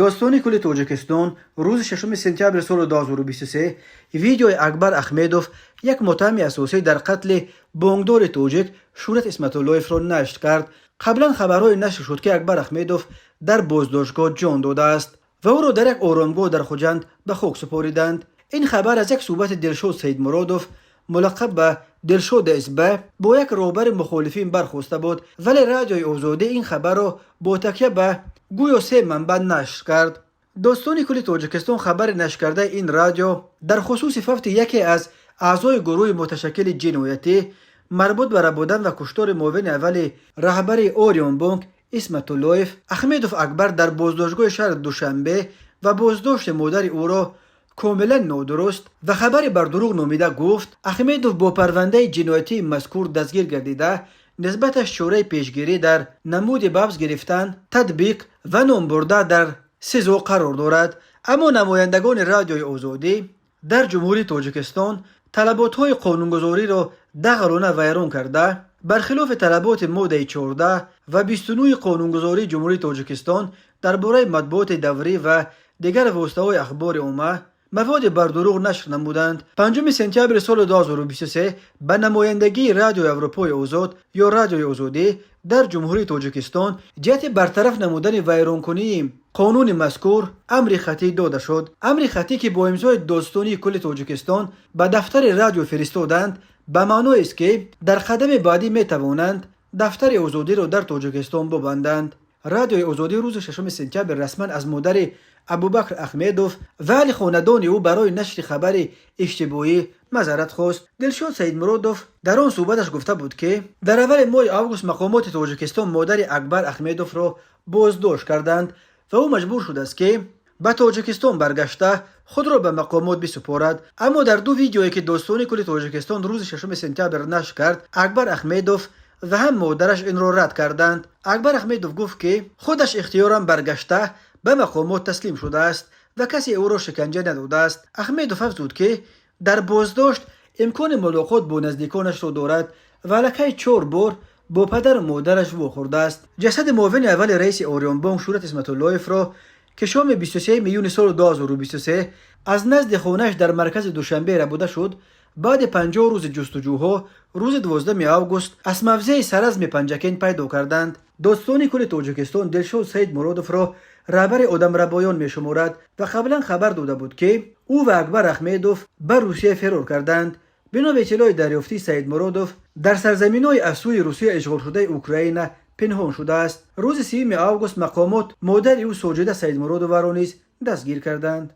Додситонии кулли Тоҷикистон рӯзи 6 сентябри соли 2023 видеои Акбар Ахмедов, як муттаҳами асосӣ дар қатли бонкдори тоҷик Шӯҳрат Исматуллоевро, нашр кард. Қаблан хабарҳое нашр шуд, ки Акбар Ахмедов дар боздоштгоҳ ҷон додааст ва ӯро дар як оромгоҳ дар Хуҷанд ба хок супориданд. Ин хабар аз як суҳбати Дилшод Саидмуродов, мулаққаб ба Дилшод СБ, бо як роҳбари мухолифин бархоста буд, вале Радиои Озодӣ ин хабарро бо такя ба гӯё се манбаъ нашр кард. Додситонии кулли Тоҷикистон хабари нашркардаи ин радио дар хусуси фавти яке аз аъзои гурӯҳи муташаккили ҷиноятӣ марбут ба рабудан ва куштори муовини аввали раҳбари Орионбонк Исматуллоев, Ахмедов Акбар, дар боздоштгоҳи шаҳри Душанбе ва боздошти модари ӯро комилан нодуруст ва хабари бардурӯғ номида гуфт: Ахмедов бо парвандаи ҷиноятии мазкур дастгир гардида, нисбаташ чораи пешгирӣ дар намуди ба ҳабс гирифтан татбиқ ва номбурда дар СИЗО қарор дорад. Аммо намояндагони Радиои Озодӣ дар Ҷумҳурии Тоҷикистон талаботҳои қонунгузориро дағалона вайрон карда, бархилофи талаботи моддаи 14 ва 29 қонунгузории Ҷумҳурии Тоҷикистон дар бораи матбуоти даврӣ ва дигар воситаҳои ахбори омма, маводи бардурӯғ нашр намуданд. 5 сентябри соли 2023 ба намояндагии Радиои Аврупои Озод ё Радиои Озодӣ дар Ҷумҳурии Тоҷикистон ҷиҳати бартараф намудани вайронкунии қонуни мазкур амри хаттӣ дода шуд. Амри хаттӣ, ки бо имзои Додситонии кулли Тоҷикистон ба дафтари радио фиристоданд, ба маъноест, ки дар қадами баъдӣ метавонанд дафтари Озодиро дар Тоҷикистон бубанданд. Радиои Озодӣ рӯзи 6 сентябр расман аз модари Абубакр Ахмедов ва аҳли хонадони ӯ барои нашри хабари иштибоҳӣ мазаррат хост. Дилшод Саидмуродов дар он суҳбаташ гуфта буд, ки дар аввали моҳи август мақомоти Тоҷикистон модари Акбар Ахмедовро боздошт карданд ва ӯ маҷбур шудааст, ки ба Тоҷикистон баргашта, худро ба мақомот бисупорад. Аммо дар ду видеое, ки Додситонии кулли Тоҷикистон рӯзи 6 сентябр нашр кард, Акбар Ахмедов ва ҳам модараш инро рад карданд. Акбар Ахмедов гуфт, ки худаш ихтиёран баргашта, ба мақомот таслим шудааст ва касе ӯро шиканҷа надодааст. Ахмедов афзуд, ки дар боздошт имкони мулоқот бо наздиконашро дорад ва аллакай чор бор бо падару модараш вохӯрдааст. Ҷасади муовини аввали раиси Орионбонк Шӯҳрат Исматуллоевро, ки шоми 23 июни соли 2023 аз назди хонааш дар маркази Душанбе рабуда шуд, баъди 50 рӯзи ҷустуҷӯҳо рӯзи 12 август аз мавзеи Саразми Панҷакент пайдо карданд. Додситонии кулли Тоҷикистон Дилшод Саид Муродовро раҳбари одамрабоён мешуморад ва қаблан хабар дода буд, ки ӯ ва Акбар Ахмедов ба Русия фирор карданд. Бино ба иттилои дарёфтӣ, Саидмуродов дар сарзаминҳои аз сӯи Русия ишғолшудаи Украина пинҳон шудааст. Рӯзи 30 август мақомот модари ӯ, Соҷида Саидмуродоваро низ дастгир карданд.